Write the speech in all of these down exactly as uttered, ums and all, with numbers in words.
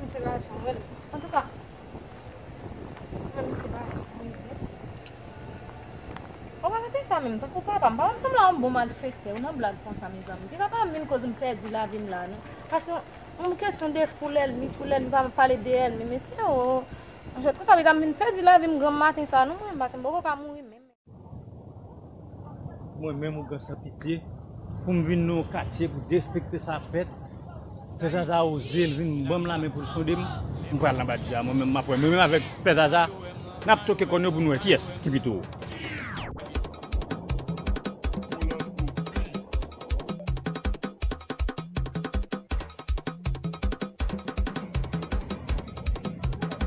Misye lajan, wè l. Antouka, mwen misye lajan, mwen vle. Ou pa mete sa menm, tankou papa m. Papa m sanble yon bon malfektè, ou nan blag konsa, mezanmi. Depi papa m vin koz m pèdi lavi m la, non. Paske yon kesyon de fou lènmi, fou lènmi, pa pale de ènmi, mesye, o. Anfèt, konsa, li ka m vin pèdi lavi m granm maten sa, non, mwen, paske m poko ka mouri menm. Mwen menm, ougan san pitye, pou m vin nan yon katye pou derespekte sa fèt. Pè Zaza oze, l vin ban m lamen pou l sonde m. M pral nan badja, mwen menm, m ap wè. Mwen menm avèk Pè Zaza, n ap toke kòn yo pou n wè kiyès ki pi toro.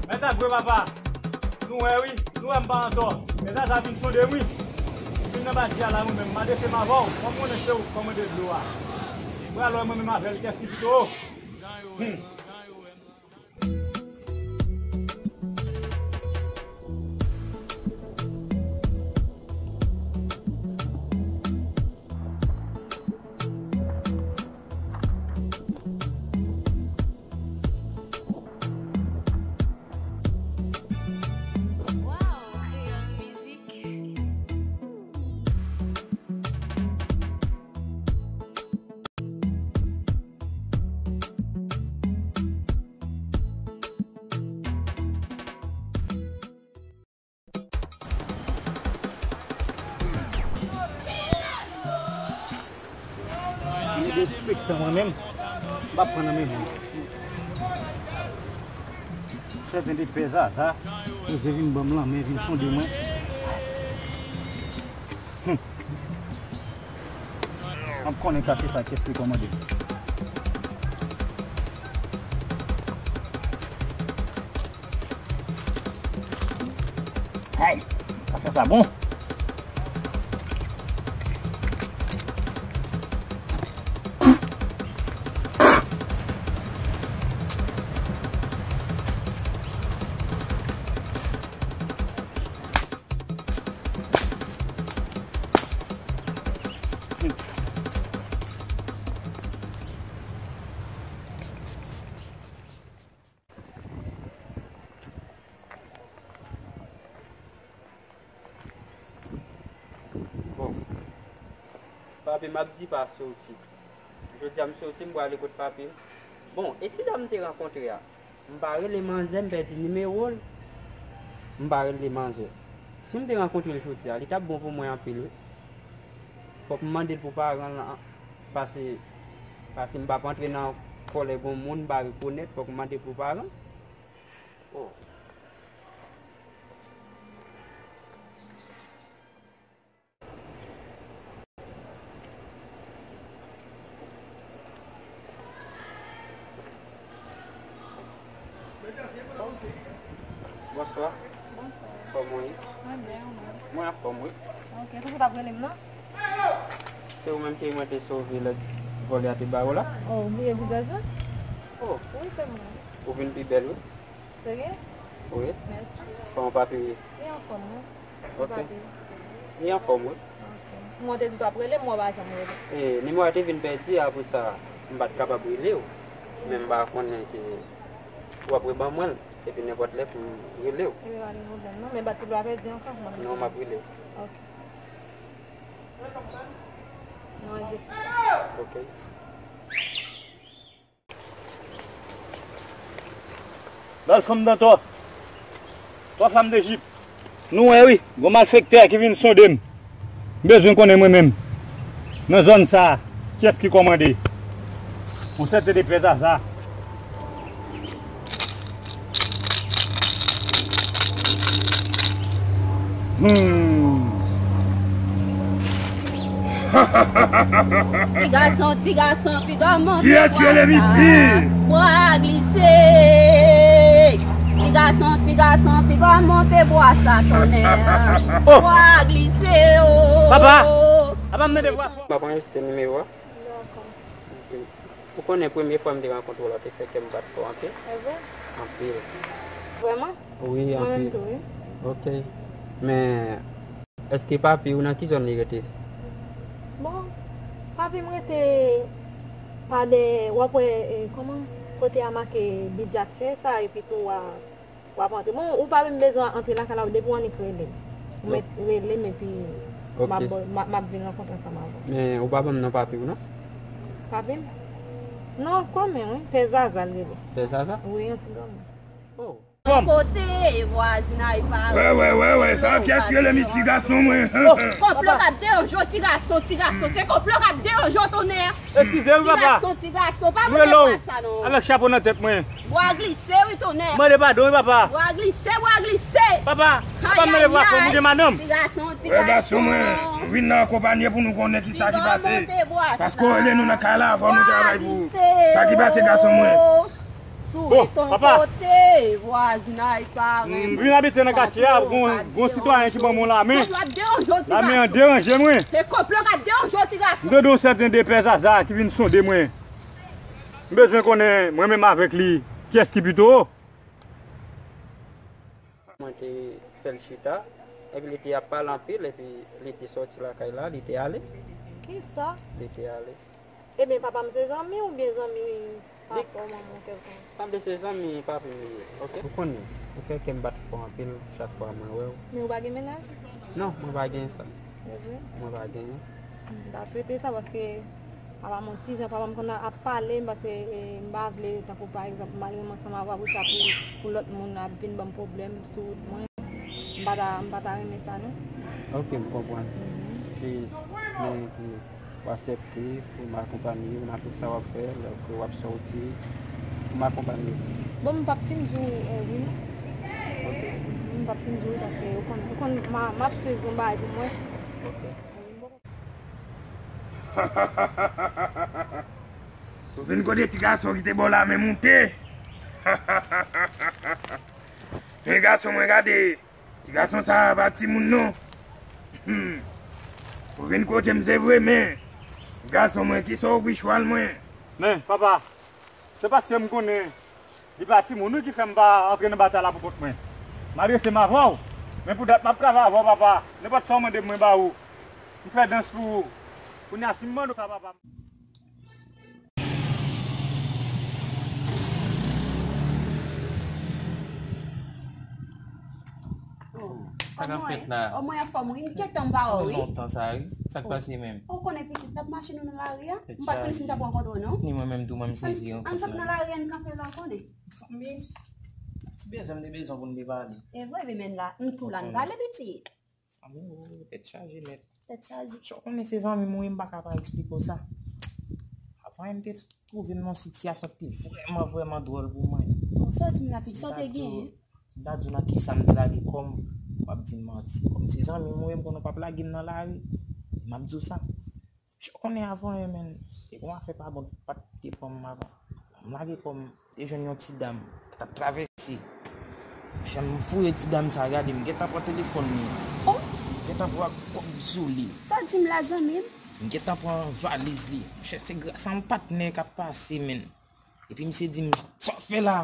Mèt Agwe papa, nou wè wi, nou wè m pa antò. Men Zaza vin sonde m wi. Vin nan badja la mwen menm, m a desann avè w, kòm konnen se ou k kòmande dlo a. M pral wè mwen menm avè l kiyès ki pi toro. Hmm. Li derespektan mwen menm, m p ap pran nan men moun. Sèten de Pè Zaza, poze vin ban m lanmen, vin sonde mwen. Hmm. M ap konnen ka se sa kiyès ki kòmande m. Ay, sa fè sa bon. Bon. Papi, m ap di pa soti. Jodi a m soti, m prale kot papi m. Bon, e ti dam m te rankontre a? M pa rele manzè, m pèdi nimewo l. M pa rele manzè. Si m te rankontre l jodi a, li t ap bon pou mwen anpil, wi. Fòk m mande l pou paran l, an, pase, pase m p ap antre nan kòlèg yon moun m pa rekonèt, fòk m mande l pou paran l. Oh. Bonswa. Bonswa. Kòman w ye? Mwen byen, ou menm? Mwen anfòm, wi. Ok, toujou t ap rele m, non? Se ou menm ke mwen te sove lè vòlè a te ba ou la? Oh, ou bliye vizaj la? Oh. Wi, se mwen. Ou vin pi bèl, wi. Serye? Wi. Mèsi. Kòman papi w ye? Li anfòm, wi. Ok. Li anfòm, wi. Ok. Mwen te di w t ap rele m, mwen pa janm rele. E, nimewo a te vin pèdi, apre sa, m pa t kapab rele w. Men m pa konnen ke w ap reban mwen l, epi nenpòt lè pou m rele w. Epi pa gen pwoblèm, non, men bat pou l pa pèdi ankò, mwen. Non, m ap rele w. Ok. Non, jis. Ok. Bèl fanm dantò. Twa fanm Dejip. Nou wè wi, gon malfektè ki vin sonde m. M bezwen konnen mwen menm. Nan zòn sa a, kiyès ki kòmande? Yon sèten de Pè Zaza. Hmm. Ti gason, ti gason, piga monte bwa sa. Kiyès ki rele Mifi? Bwa glise. Ti gason, ti gason, piga monte bwa sa, tonnè. Oh. Bwa glise, oh. Papa, papa, m mande bwa fò. M ap anrejistre nimewo a. Dakò. Ok. Ou konnen premye fwa m te rankontre w la, te fè kè m bat fò anpil. E vre? Anpil. Vrèman? Wi, anpil. Mwen menm tou, wi. Ok. Men, èske papi w nan ki zòn li rete? Bon, papi m rete pa dèyè, w ap wè, e, kòman? Kote a make Bidjat, se sa, epi tou w a, w ap antre. Bon, ou pa menm bezwen antre lakay la, depi w annik rele m. Ou mèt rele m, epi m ap, m ap, m ap vin rankontre ansanm avè w. Men ou pa ban m non papi w non? Papi m? Non, kòman wi, Pè Zaza l rele. Pè Zaza? Wi, yon ti granmoun. Oh. Kote vwazinay pa wè, wè, wè, wè, sa, kiyès ki rele m isi, gason mwen? Oh, konplo k ap deranje w, ti gason, ti gason, se konplo k ap deranje w, tonnè. Eskize m, papa. Ti gason, ti gason, pa mande m sa non. Avèk chapo nan tèt mwen. Bwa glise, wi, tonnè. Mande padon, wi, papa. Bwa glise, bwa glise. Papa, papa, mande pardon, ou gen madanm? Ti gason, ti gason. Wè, gason mwen, nou vin nan akonpanye pou nou konnen ki sa ki pase. Paske w rele nou nan kay la, fò nou travay pou sa ki pase, gason mwen. Bon, papa. Kote vwazinay pa wè m. M vin abite nan katye a, gon, gon sitwayen ki ban mwen lamen. Lamen an deranje mwen. Se konplo k ap deranje w, ti gason. M tande yon sèten de Pè Zaza ki vin sonde mwen. M bezwen konnen, mwen menm avèk li, kiyès ki pi toro? Mwen te fè l chita, epi li te ap pale anpil, epi li te sòti lakay la, li te ale. Kisa? Li te ale. Ebyen, papa m se zanmi w oubyen zanmi papa w, manman w kèlkonk? Sanble se zanmi papi m li ye, oke? Ou konnen, ou fè kè m bat fò anpil chak fwa mwen wè w. Men ou pa gen mennaj? Non, mwen pa gen sa. Se vre? Mwen pa genyen. M ta swete sa paske, apa m yon ti jan, papa m konn ap pale m, paske, e, m pa vle, tankou pa egzanp, m al renmen ansanm avè w, apre sa pou, pou lòt moun ap vin ban m pwoblèm sou wout mwen. M pa ta, m pa ta renmen sa, non. Oke, m konprann. Mhm. Jis, men ki w aksepte pou m akonpanye w nan tout sa w ap fè, lè ke w ap sòti, pou m akonpanye w. Bon, m p ap fin di w, e, wi, non. Oke. M p ap fin di w paske ou konn, ou konn, m a, m ap swiv yon bagay pou mwen. Oke. Ou vin kote ti gason ki te ba w lamen moute. Men gason mwen, gade. Ti gason sa a pa timoun non. Hmm. Ou vin kote m se vre, men gason mwen, kisa w ouvri chwal mwen? Men, papa, se paske m konnen li pa timoun wi ki fè m pa antre nan batay la pou kont mwen. M adrese m avè w, men pou dat m ap travay avè w, papa. Nenpòt sa w mande m, mwen ba ou. M fè dans pou ou. Kounye a, si m mande w sa, papa. Oh, sa k ap fèt la? Omwen anfòm wi, m gentan m pa wè w wi. Lontan sa wi. Sa k pase menm? Ou konnen pitit, n ap mache nou nan lari a. M pa t konnen si m t ap rankontre w non. Ni mwen menm tou, mwen m sezi rankontre w. Ann sot nan lari a, ann kanpe la, ou konnen. Sanble ti bezwen m te bezwen pou n te pale. E vre wi, men la, m tou la, n pale pitit. Zanmi m, tèt chaje nèt. Tèt chaje. Sa w konnen se zanmi m ou ye, m pa ka pa eksplike w sa. Avan yè m te twouve m nan yon sitiyasyon ki te vrèman, vrèman dwòl pou mwen. Bon, sa w di m la, pitit, sa w te genyen? Si m ta di w nan kisa m te lage kò m, w ap di m manti. Kòm se zanmi m ou ye, m konnen w p ap lage m nan lari. M ap di w sa. Ou konnen avan, men, te gon afè pa bon, pa t te pran m avan. M lage kò m, te jwenn yon ti dam ki t ap travèse. Jan m fouye ti dam sa, gade, m gentan pran telefòn li. Oh! M gentan pran kòb sou li. Sa w di m la, zanmi m? M gentan pran valiz li. Monchè, se gras a yon patnè k ap pase, men. Epi misye di m, "Sa w fè la?"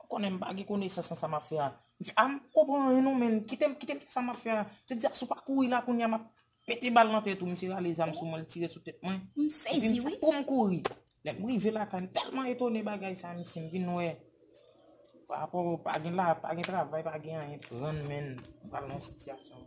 Ou konnen m pa gen konesans nan sa m ap fè a. M fè, "A, m konprann anyen non, men. Kite m, kite m fè sa m ap fè a." Misye di, "A, si w pa kouri la kounye a, m ap pete bal nan tèt ou." Misye rale zam sou mwen, li tire sou tèt mwen. M sezi wi. Epi m fè kou m kouri. Lè m rive lakay, m tèlman etone bagay sa, mesye, m vin wè. Pa rapò, pa gen la, pa gen travay, pa gen anyen k rann, men m pral nan yon sitiyasyon.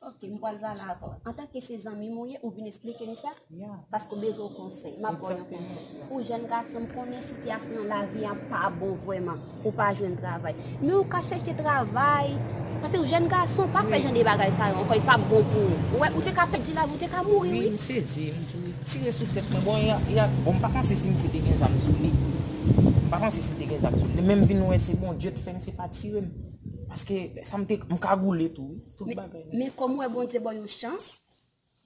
Ok, m pral pale avè w. Antanke se zanmi m ou ye, ou vin eksplike m sa? Ya. Paske w bezwen yon konsèy. M ap ba w yon konsèy. Egzakteman. Ou jèn gason, m konnen sitiyasyon lavi a pa bon vrèman. Ou pa jwenn travay. Men ou ka chèche travay. Paske ou jèn gason, pa fè jan de bagay sa yo ankò, li p ap bon pou ou. Ou wè, ou te ka pèdi lavi, ou te ka mouri, wi. Wi, m sezi, m tou tire sou tèt mwen. Bon, y a, y a, bon, m pa panse si misye te gen zam sou li. M pa panse si l te gen zam sou li. Men m vin wè se Bondye t fè misye pa tire m. Paske lè sa m te, m kagoule tou, wi. Tout bagay. Men, men kòm ou wè Bondye ba w yon chans,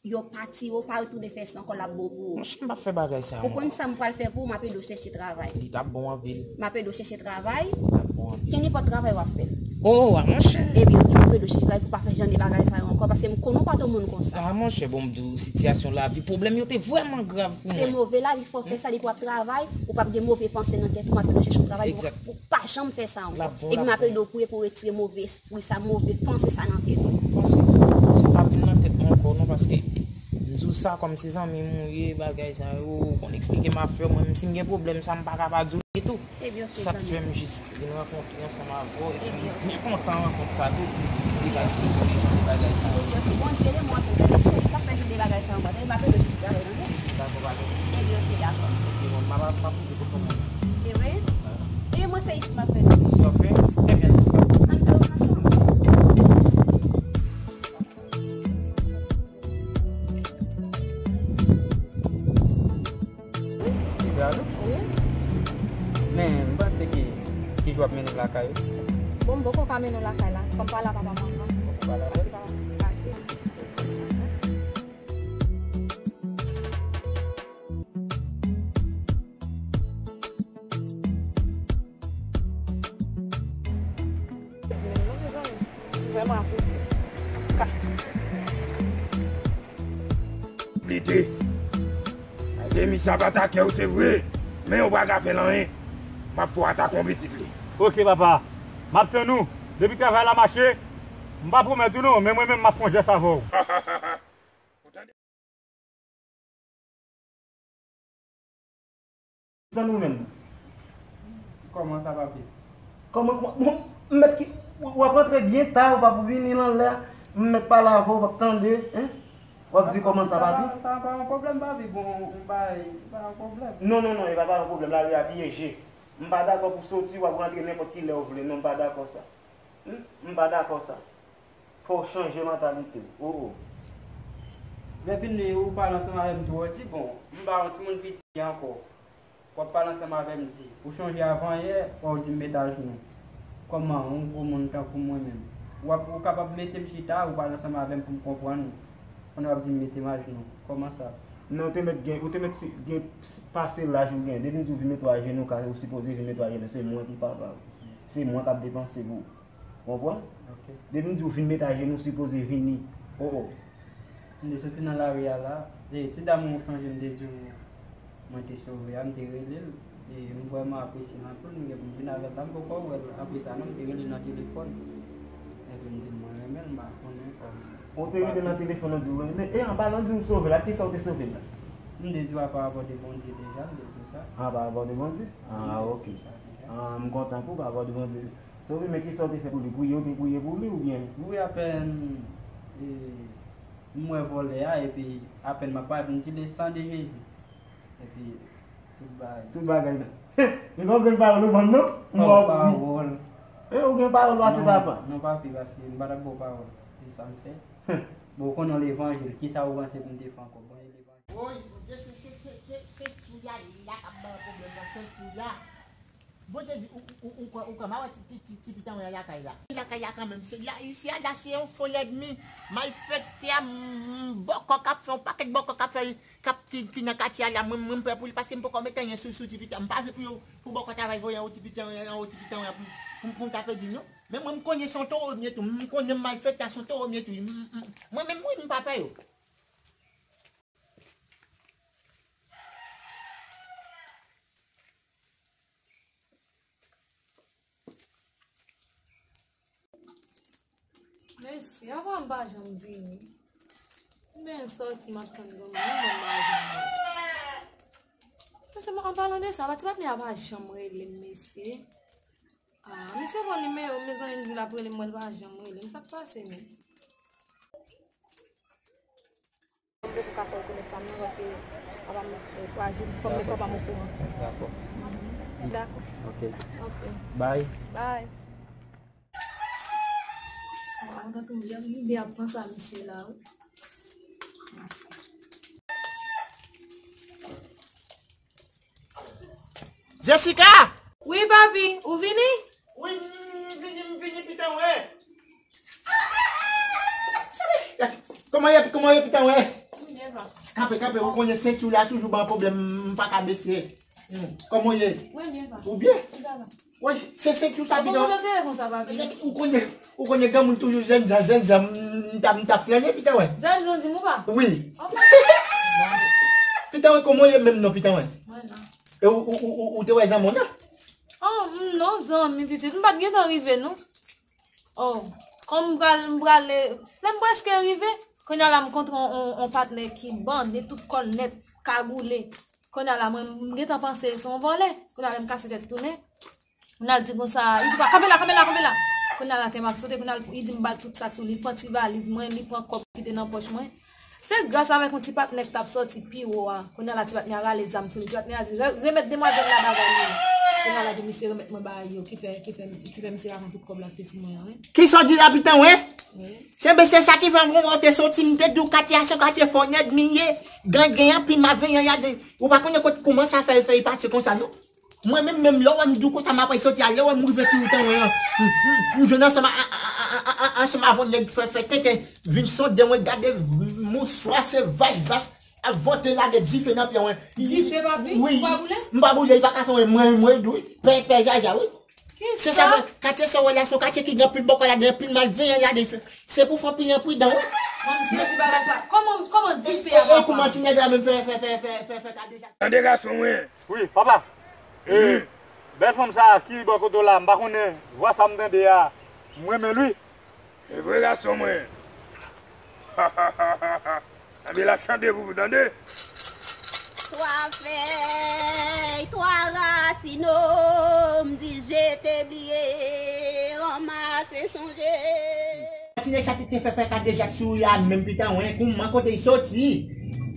yo pa tire w, pa retounen fè sa ankò, l ap bon pou ou. Monchè, m p ap fè bagay sa yo ankò. Ou konn sa m pral fè pou ou, m ap ede w chèche travay. Li t ap bon anpil. M ap ede w chèche travay. Li t ap bon anpil. Kennenpòt travay w ap fè. Oh, a monchè. Ebyen, ok, m ap ede w chèche travay pou w pa fè jan de bagay sa yo ankò, paske m konnen w pa t yon moun konsa. A monchè, bon, m di w, sitiyasyon lavi, pwoblèm yo te vrèman grav pou mwen. Se move lavi, fò w fè sa, depi w ap travay, ou p ap gen move panse nan tèt ou, m ap ede w chèche yon travay pou, pou w pa janm fè sa ankò. L ap bon, l ap bon. Epi m ap ede w priye pou w retire move Wi, sa move panse sa nan tèt ou. Panse, sa pa vin nan tèt mwen ankò non, paske m Di w sa kòm se zanmi m ou ye, bagay sa yo, ou konn eksplike m afè w, mwen menm si m gen pwoblèm sa m pa ka pa di w li tou. Ebyen, ok, zanmi. Sa k fè m jis vin rankontre ansanm avè w, epi m byen kontan rankont sa tou, pou li ka eksplike m jan de bagay sa yo. Ebyen, ok, Bondye ede mwen anpil, tande cheri, pa fè jan de bagay sa ankò, tande m ap rele w pou travay nan men. Dakò, pa gen pwoblèm. Ebyen, ok, dakò. Ok, bon, m ap, m ap poze telefòn mwen. E vre? E mwen se isit m ap fè. Isit w ap fè? Ebyen, ann fè. Ann fè ansanm. Li prale? Wi. Men, m panse ki, ki jou w ap mennen m lakay ou? Bon, m poko ka mennen w lakay la. Fò m pale a papa m anvan. Fò m pale avè l? Fò m pale avè l. Vrèman apresye. Ka. Lide. Paske misye ap atake w, se vre. Men ou pa ka fè l anyen. M ap fè w atake yon pitit li. Ok, papa. M ap tann ou. Depi travay la mache, m pa pwomèt ou non, men mwen menm m ap fè yon jès avè w. Tann ou menm. Kòman sa, papi? Kòman, kòman, bon, m mèt ki, w ap rantre byen ta, w p ap vini nan lè a, m mèt pale avè w, w p ap tande, en? W ap di kòman sa, papi? Sa pa yon pwoblèm, papi, bon, m pa, pa yon pwoblèm. Non, non, non, e pa, pa yon pwoblèm, lari a pyeje. M pa dakò pou soti, w ap rantre nenpòt ki lè w vle, non, m pa dakò sa. Hmm? M pa dakò sa. Fò w chanje mantalite w. Oh, oh. Lè vini, ou pale ansanm avè m twò di, bon, m pa yon timoun piti ankò. W ap pale ansanm avè m di, ou chonje avan yè, w di m met ajnou. Kòman, yon gwo moun tankou mwen menm? W ap, ou kapab mete m chita, ou pale ansanm avè m pou m konprann ou. Kounye a w ap di m mete m ajnou. Kòman sa? Non, ou te mèt gen, ou te mèt si, gen pase laj ou gen. Depi m di w vin mete w ajenou, ka, ou sipoze vin mete w ajenou. Se mwen ki papa w. Se mwen k ap depanse pou ou. Konprann? Ok. Depi m di w vin met ajenou, ou sipoze vini. Oh, oh. M te soti nan lari a la. E, ti dam ou chanje m te di w mwen te sove a, m te rele l. E, m vrèman apresye l anpil, m gen pou m vin avè l la, m poko wè l. Apre sa, non, m te rele l nan telefòn. Epi m di l mwen renmen l, m pa konnen kòman. Ou te rele l nan telefòn, ou di w renmen l. E, an palan di w sove l, ak kisa ou te sove l la? M te di w a pa rapò de Bondye deja, m te di w sa. A, pa rapò de Bondye? A, ok. M te di w sa deja. A, m kontan pou w, pa rapò de Bondye. Sove, men kisa w te fè pou li? Priye, w te priye pou li oubyen? Wi, apèn, e, m wè vòlè a, epi apèn m ap pale, m di le sang de Jésus. Epi, tout bagay. Tout bagay nan. Li pa gen pawòl ou ban m, non? M ba w pawòl. E, ou gen pawòl pase papa? Non, papi, paske m pa t ap ba w pawòl. Se sa m fè. Bon, ou konnen levanjil, kisa ou panse pou m te fè ankò? Bon, e levanjil. Woy, Bondye, se, se, se, se, se senti w la, la k ap ban pwoblèm nan, senti w la. Bondye di, ou, ou, ou, ou kwè, ou kwè, m a wè ti, ti, ti, ti pitanwen an lakay la. Lakay la kanmenm, se la, isi a, la, se yon fo lènmi. Malfektè a, m, m, bòkò k ap fè, yon pakèt bòkò k ap fè, k ap, ki, ki nan katye a la, mwen, mwen, m pè pou li, paske m poko mete anyen sou, sou ti pitan. M pa vle pou yo, pou bòkò travay voye anwo ti pitanwen, anwo ti pitanwen pou, pou, pou m ka pèdi, non. Men mwen, m konnen se yon towo m ye tou. M konnen malfektè a se yon towo m ye tou. M, m, mwen menm, wi, m pa pè yo. Mesye, apa m pa janm vini? M byen sòti, m ap tann granmoun, m pa janm vini. Mesye, an palan de sa, pati patnè a pa janm rele m, mesye. Ah, mesye pran nimewo m, mezanmi, m di l ap rele m, mwen, l pa janm rele m. Sa k pase menm? Mwen poko ka fè w konèt pa m nan, paske papa m, eh, frajil, fò m met papa m okouran. Dakò. Dakò. Ok. Ok. Bye. Bye. Ah, mwen tankou m byen rive ap panse a misye la, wi. Jessica! Wi, papi, ou vini? Wi, m vini, m vini, pitanwen. Kòman ye, kòman ye, pitanwen? M byen, pa. Kanpe, kanpe, ou konnen senti w la toujou ban pwoblèm, m pa ka bese. Hmm, kòman w ye? Mwen byen, pa. Ou byen? Wi, se senti w sa, pitanwen. Ou konnen, ou konnen granmoun toujou jènjan, jènjan, m ta, m ta flannen, pitanwen. Jènjan, di m ou pa? Wi. Pitanwen, kòman w ye menm non, pitanwen? Mwen la. E ou, ou, ou, ou, ou te wè zanmi w nan? Oh, m non, zanmi pitit, m pa t gentan rive, non. Oh, kòm m pral, m prale, lè m prèske rive, Kounye a la, m kontre on, on, on patnè ki bande tout kò l nèt, kagoule. Kounye a la, mwen, m gentan panse se yon vòlè. Kounye a la, m kase tèt tounen. M al di konsa, li di, "Kanpe la, kanpe la, kanpe la." Kounye a la, kè m ap sote, kounye a li di m ba l tout sa k sou li, li pran ti valiz mwen, li pran kòb ki te nan pòch mwen. Se gras avèk yon ti patnè k t ap sòti pi wo a. Kounye a la, ti patnè a rale zam sou li. Ti patnè a di, "Re-, remèt demwazèl la bagay li yo." Kounye a la, di misye remèt mwen bagay yo, ki fè, ki fè, ki fè misye pa pran tout kòb la ki te sou mwen an, wi. Kisa w di la, pitan, wi? Wi. Enben, se sa ki fè mwen, mwen te soti, m te di w katye a se katye fò nèg li ye, gen, gen anpil malveyan ladan l. Ou pa konnen kote kòman sa fè, fè l pase konsa, non? Mwen menm, menm lè w wè m di w konsa, m apral soti a, lè w wè m rive sou wout an, wi, an, m, m, m jwenn ansanm a, a, ansanm avè yon nèg fè, fè tenten, vin sonde mwen, gade, mouchwa se vay vach, ap vante lage dife nan pye mwen. Dife pa pi? Wi. Ou pa boule? M pa boule, li pa ka fè mwen, mwen, mwen, wi. Pè, pè, jaja, wi. Se sa, katye sa w wè la, se yon katye ki gen anpil bòkò ladan, anpil malveyan ladan. Se pou fè anpil enpridan, wi. Mwen, m di bagay sa. Kòman, kòman dife a, papa? E, e, kòman ti nèg la menm fè, fè, fè, fè, fè, fè kadejak? Tande gason mwen. Wi, papa. E, bèl fanm sa a ki bò kote w la, m pa konnen, vwa sa m tande a, m renmen l wi. E vre gason mwen. Tande l ap chante pou ou tande. Twa fèy, twa rasin, o, m di je te bliye, ranmase sonje. Ti nèg sa te, te fè, fè kadejak sou ou la menm pitan, wen, kòman kote l soti?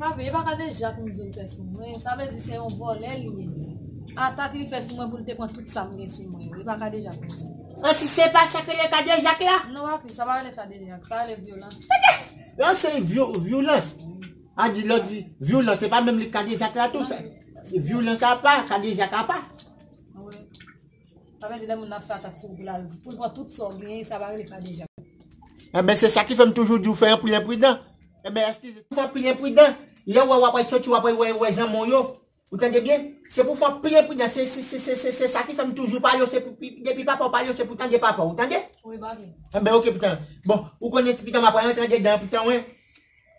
Papi, e pa kadejak m di w fè sou mwen, sa vle di se yon vòlè li ye. Atak li fè sou mwen pou l te pran tout sa m gen sou mwen yo, e pa kadejak m di w. An, si se pa sa k rele kadejak la? Non, papi, sa pa rele kadejak, sa rele vyolans. Yon se vyo-, vyolans. A di lòt di vyolans, se pa menm li kadejak la tou, sa. Se vyolans apa, kadejak apa. Wi. Sa vle di lè moun nan ap fè atak sou ou pou l al, pou l pran tout sa w genyen, sa pa rele kadejak. Enben, se sa ki fè m toujou di w fè anpil enpridan. Enben, eskize, fè anpil enpridan. Lè w wè w ap al soti, w ap al wè, wè zanmi w yo. Ou tande byen? Se pou fè anpil enpridan. Se, se, se, se, se, se sa ki fè m toujou pale w, se pou, pi-, depi papa w pale w, se pou tande papa w, ou tande? Wi, papi. Enben, oke, pitan. Bon, ou konnen, pitan, m ap rantre andedan, pitan, wen.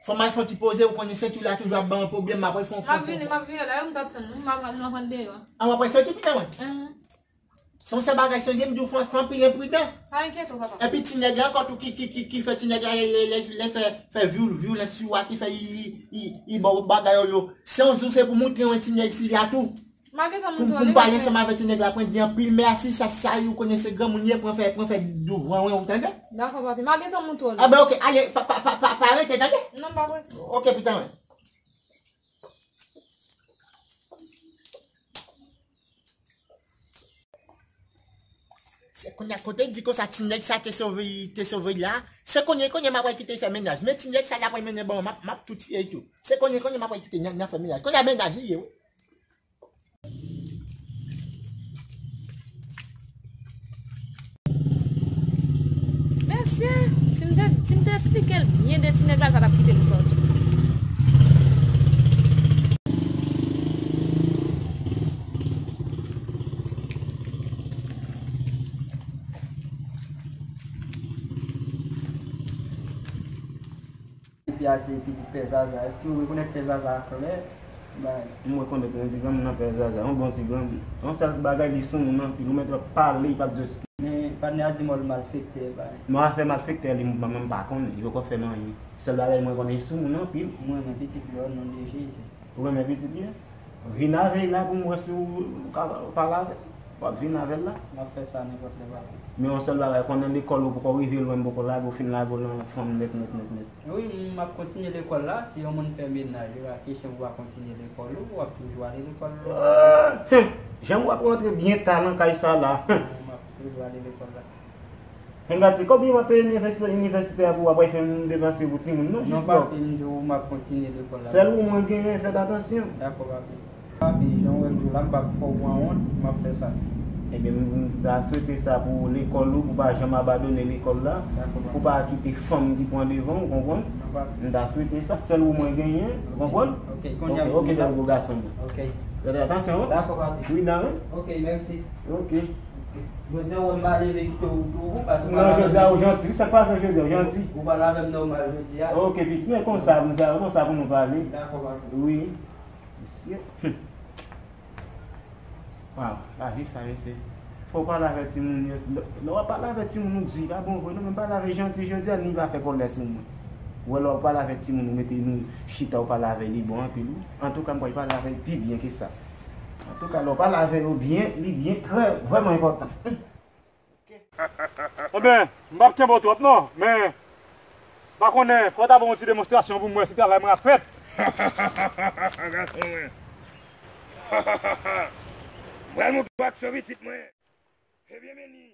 Fò m al fè yon ti poze, ou konnen senti w la toujou ap ban m pwoblèm, m ap al fè yon, m ap vini, m ap vini la, yo m t ap tann, m ap, m ap rann deyò. An, w ap al soti, pitan, wen? Enhen. Se yon sèl bagay, sonje m di w fè, fè anpil enpridan. Pa enkyete w, papa. Epi ti nèg la ankò tou ki, ki, ki, ki fè ti nèg la lè, lè, lè, lè fè, fè vyou, vyolans sou a ki fè li, li, li, li ba w bagay yo. Se yon jou se pou montre yon ti nèg sila tou. M a gentan montre w li, mesye. Pou m pale ansanm avè ti nèg la, pou m di anpil mèsi, sa, sa, ou konnen se granmoun ye, pou m fè, pou m fè douvan, wi, ou tande? Dakò, papi, m a gentan montre w li. A ben, oke, ale, pa, pa, pa, pa, pa rete, tande? Non, m pa rete. Oke, pitan, wi. Se kounye a kote di konsa ti nèg sa te sove, te sove la. Se kounye, kounye m ap wè ki te fè mennaj. Men ti nèg sa la pral mennen ban m, m ap, m ap tou tiye tou. Se kounye, kounye m ap wè ki te nan, nan fè mennaj. Kounye a mennaj li ye, wi. Mesye, si m te, si m te esplike l byen de ti nèg la, l pa t ap kite m sòti. Fi a se pitit Pè Zaza. Èske ou rekonèt Pè Zaza a klè? Bay. M rekonèt yon ti granmoun nan Pè Zaza, yon bon ti granmoun. Yon sèl bagay li soumoun anpil, ou mèt wè pale, li p ap di w. Men patnè a di m w l malfektè, bay. Non, afè malfektè li, mwen menm m pa konnen, li poko fè m anyen. Sèl bagay mwen konnen li soumoun anpil. Mwen renmen pitit li o non de Jezi. Ou renmen pitit li? Vin avè l la pou m wè si w ka pale avè l. W ap vin avè l la? M ap fè sa nenpòt lè, papa. Men yon sèl bagay, konnen lekòl ou poko rive lwen, m poko lage w, fin lage w nan fanm nèt, nèt, nèt, nèt. Wi, m ap kontinye lekòl la. Si yon moun fè mennaj, e pa kesyon pou w pa kontinye lekòl ou, w ap toujou ale lekòl. Ah, hmm. Jan w ap rantre byen ta nan kay sa la. Hmm. M ap toujou ale lekòl la. Konn gad se kòb yo w ap peye inivèsite, inivèsite a pou w ap fè m depanse pou timoun, non, jis lò. Non, papi, m di w, m ap kontinye lekòl la. Sèl ou mwen genyen, fèt atansyon. Dakò, papi. Papi, jan w wè m di w la, m p ap fè w pran wont, m ap fè sa. Ebyen, m, m ta swete sa pou lekòl ou, pou w pa janm abandone lekòl la, pou w pa kite fanm ki pran devan w, ou konprann? M ta swete sa, sèl ou mwen genyen, ou konprann? Ok, kounye a. Ok, ok, bèl gwo gason mwen. Ok. Fèt atansyon, wi. Dakò, papi. Pridan, wi. Ok, mèsi. Ok. Jodi a, ou wè m pa leve kite w tou, paske ou pa lave m. Non, jodi a, ou janti. Sa k pase jodi a, ou janti? Ou pa lave m nòmal jodi a. Ok, pitit, men konsa, konsa, konsa pou nou pale. Dakò, papi. Wi. Mesye. Hmm. Waw, lavi sa, mesye. Fò w pale avè timoun yo. Lè, lè w ap pale avè timoun ou di, pa bon vre, non, men pale avè l janti jodi a, li pa fè kòlè sou mwen. Ou wè lè w pale avèk timoun, ou mete nou chita, ou pale avè li bon anpil, wi. Antouka, m pral pale avè l pi byen ke sa. Antouka, lè w pale avè yo byen, li byen, trè, vrèman enpòtan. Ebyen, m p ap kenbe w twòp non, men m pa konnen, fò w ta ban yon ti demonstrasyon pou m wè si travay mwen ap fèt. Gason mwen. M pral montre w aksyon pitit mwen. Ebyen, men ni.